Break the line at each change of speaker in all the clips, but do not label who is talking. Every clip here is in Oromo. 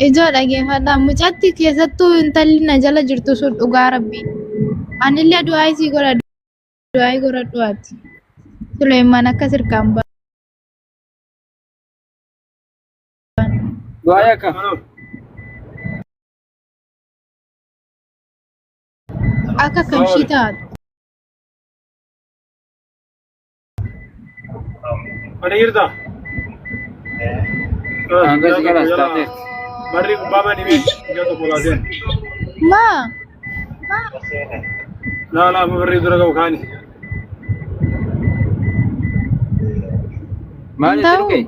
Ijoo dhageeffadhaa. Mucatti keessattuu intalli na jala jirtu sun dhugaa rabbi. Anillee du'aa isii godha du'aa godhadhu ati. Suleeman akka sirkaan ba.
Du'aa akka.
Akka kamshii taatu.
Mana jirta?
Hanga si galas taateerti.
Barri gubbaa bani mee ijoo tokko laatee.
Maa?
Laa laa amma barri dura ga'u kaani.
Maal
Hin
jette
ta'u.
dhuge?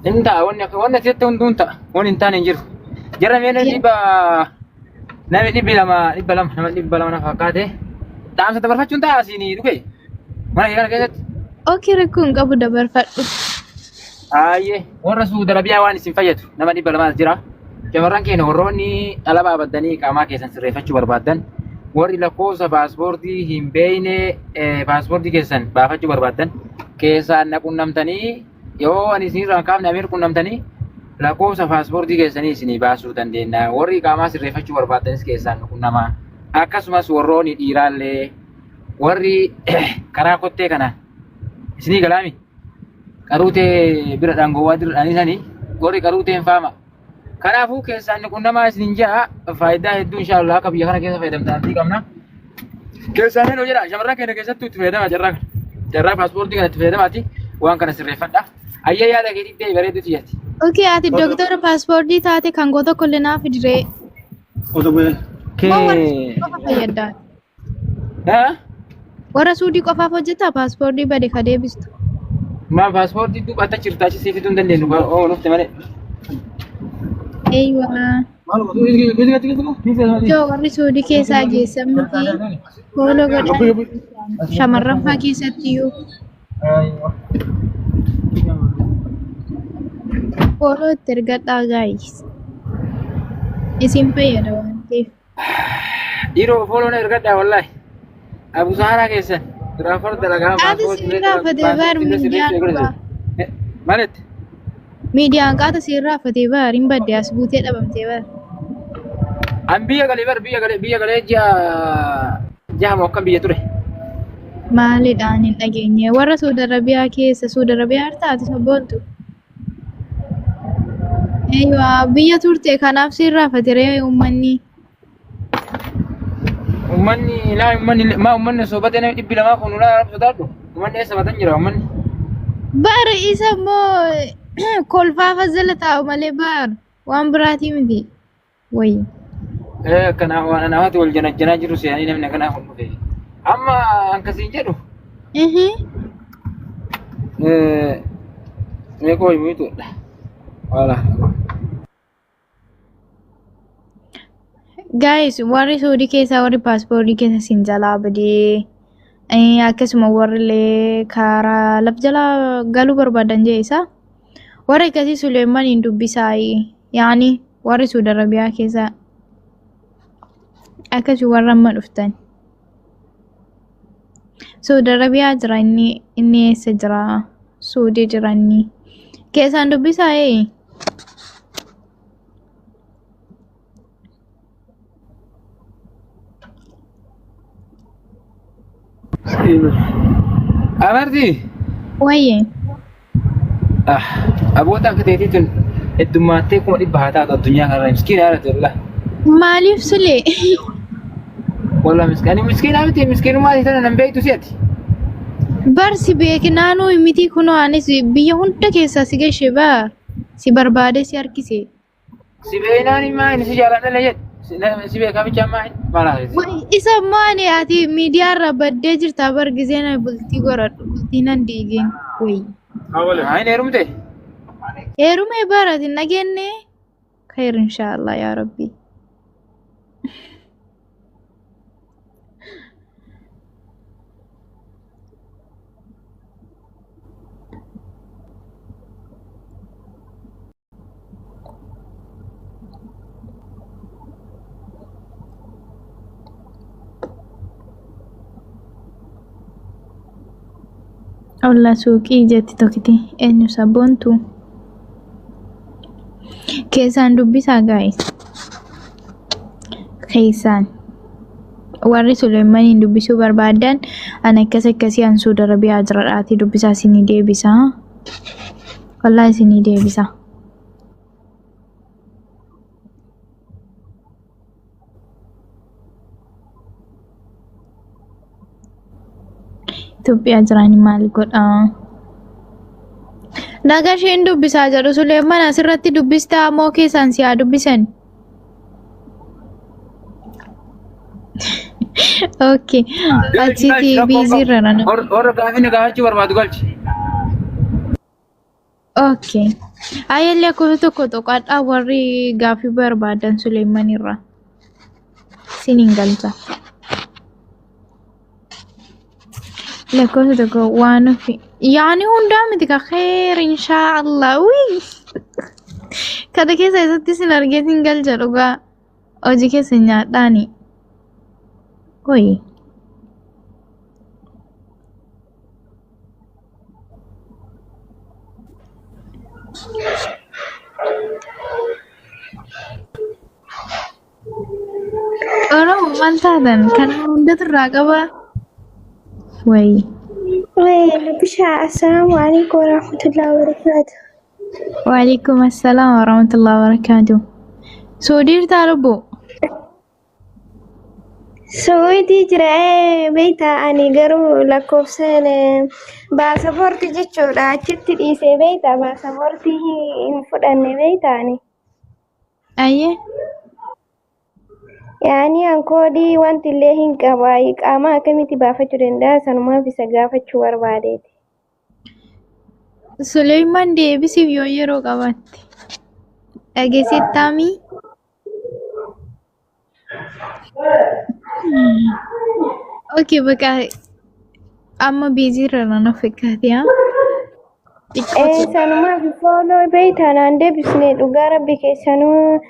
Hin ta'a wanni akka wanni asitti hunduu hin ta'a. Wanni hin taane hin jiru. Jara mee namni dhibba namni 200 200 nama 200 na fakkaate. Dhaamsa dabarfachuun ta'a asiin dhuge. Mana kee kana keessatti.
Okey rakkoo hin qabu dabarfadhu.
Ayyee warra Suudi Arabiyaa waan isin fayyadu nama 200 as jira. Shamarran keenya warroonni dhala baabaddanii qaamaa keessan sirreeffachuu barbaaddan warri lakkoofsa paaspoortii hin beekne paaspoortii keessan baafachuu barbaaddan keessaan na qunnamtanii yoo ani isinirraa hin kaafne amiir qunnamtanii lakkoofsa paaspoortii keessanii isinii baasuu dandeenya. Warri qaamaa sirreeffachuu barbaaddanis keessaan nu qunnamaa. Akkasumas warroonni dhiiraallee warri karaa kottee kana isinii galaami. Qaruutee bira dhangowwaa dir'anii sanii warri qaruutee hin faama. Kanaafuu keessaan ni qunnamaa isin ja'a faayidaa hedduu inshaallah akka biyya kana keessa fayyadamtan abdii qabna. Keessaan hin hojjedha shamarran keenya keessattuu itti fayyadamaa carraa kana. Carraa paaspoortii kana itti fayyadamaati waan kana sirreeffadha. Ayyee yaada keetii ta'e bareedu tiyyati.
Okey ati doktora paaspoortii taate kan koo tokko illee naaf fidiree.
Otoo bu'ee.
Moo warra suudii qofa fayyaddaa?
Haa?
Warra suudii qofaaf hojjetaa paaspoortii bade ka deebistu.
Maa paaspoortii duuba atta jirta achi siif fiduu hin dandeenyu oo nufte malee.
Eeyyuu. Joo warri suudii keessaa geessan miti. Fooloo godhaa. Shamarran fa'aa keessatti iyyuu. Fooloo itti ergadhaa gaayis. Isin fayyada waan ta'eef.
Dhiiroo fooloo na ergadhaa wallaahi. Abu Saaraa keessan duraa farda lagaa
Qaata siirraa fatee baar miidiyaan dhugaa.
Maletti.
Miidiyaan qaata siirraa fatee baar hin badde as buutee dhabamtee baar.
An biyya galee bar biyya galee ji'a jaha moo akkam biyya ture.
Maalidhaan hin dhageenye warra Suudi Arabiyaa keessa Suudi Arabiyaa hartaati sabboontu. Eeywa biyya turte kanaaf siirraa fatiree uummanni.
Uummanni laa uummanni maa uummanni osoo batee namni 200 kun ulaa arabsu sodaadhu. Uummanni eessa batan jira uummanni.
Bar isa immoo kolfaafa jala taa'u malee bar waan biraatii miti. Wayi.
Ee akkanaa waan anaafati wal janajjanaa jiru se'anii namni akkanaa kun dhufe. Amma akkasiin jedhu. Mee koo himuutu dha. Wala.
Guys, warri Suudii keessaa warri paaspoortii keessa sin jalaa badee akkasuma warri illee karaa laf jalaa galuu barbaadan jee isaa warri akkasii Suleemaniin dubbisaa yaani warri Suudi Arabiyaa keessaa akkasii warra amma dhuftan. Suudi Arabiyaa jira inni eessa jira? Suudii jira inni. Keessaan dubbisaa ee?
Amartii.
Wayyee.
Ah, aboota akka teetii tun heddummaattee 100,000 haa taatu addunyaa kanarra miskiina yaa Rasulallah.
Maaliif sulee?
Wallah miskiina ani miskiina miti miskiinummaa isii tana nan beektu si ati.
Bar si beeknaanuu miti kunoo anis biyya hunda keessaa si gashe bar si barbaade si harkise.
Si beeknaan himaa inni si jaaladha jedhe. Si beekaa bichaa maa inni maal haasa'e?
Wai, isa maali ati miidiyaa irra baddee jirta bar gizee na bultii godhadhu bultii nan diigin. Wai.
Awale.
Haa inni heerumte?
Heerumee bar ati hin dhageenne? Khayr inshaallah yaa rabbi. Olla suuqii jetti tokkiti eenyu sabboontu. Keessaan dubbisaa guys. Keessaan. Warri Suleemaniin dubbisuu barbaadan an akkas akkasii an Suudi Arabiyaa jiradhaatii dubbisaa isinii deebisa. Wallaahi isinii deebisa. Itoophiyaa jiraan maal godhaa? Naga isheen dubbisaa jedhu Suleeman asirratti dubbistaa moo keessaan si haa dubbisan? Okay. Achitti biizii irra nana.
Warra gaafii na gaafachuu barbaadu galchi.
Okay. Ayyalee akkuma tokko tuqadhaa warri gaafii barbaadan Suleeman irraa. Siniin galcha. Lakkoofsa tokko waan ofi. Yaani hundaa miti ka kheer inshaa Allah. Wii. Kana keessa isatti sin argee sin galcha dhugaa. Hojii keessa nyaadhaani. Oyi. Oromoo maal taatan kana hundatu irraa qaba. Wayi.
Lubisha, assalamu alaikum warahmatullahi wabarakatuh.
Waalaikum assalaam warahmatullahi wabarakatuh. Soodiirtaa lubbu.
Suudii jira beektaa ani garuu lakkoofsaan baasapoortii jechuudha achitti dhiisee beektaa baasapoortii hin fudhanne beektaa ani.
Ayyee.
Yaani an koodii wanti illee hin qaba qaama akkamitti baafachuu danda'a sanumaaf isa gaafachuu barbaadeeti.
Suleeman deebisiif yoo yeroo qabaatte. Dhageessettaamii? Okay, bakka amma biizii irra na fakkaate haa. Xiqqoo
Sanumaaf follow beektaa naan deebisne dhugaa rabbi keessanuu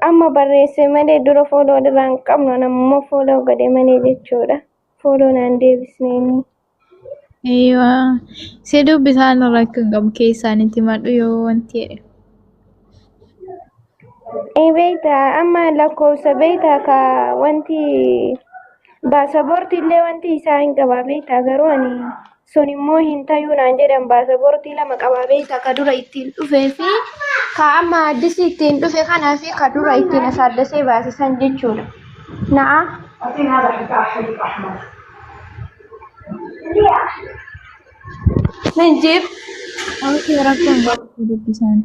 amma barreesse malee dura follow irraa hin qabnu namummoo follow godhe malee jechuudha. Follow naan deebisne inni.
Eeyyaa si dubbisaan irra akka hin qabu keessaan itti madhu yoo wanti jedhe.
Beektaa amma lakkoofsa beektaa ka wanti baasapoortii illee wanti isaa hin qabaa beektaa garuu ani sun immoo hin tayuu naan jedhan baasapoortii lama qabaa beektaa ka dura ittiin dhufee fi ka amma addisii ittiin dhufe kanaa fi ka dura ittiin asaaddasee baasisan jechuudha. Na'a. Nan jeef.
Okay, rakkoon qabu dubbisaan.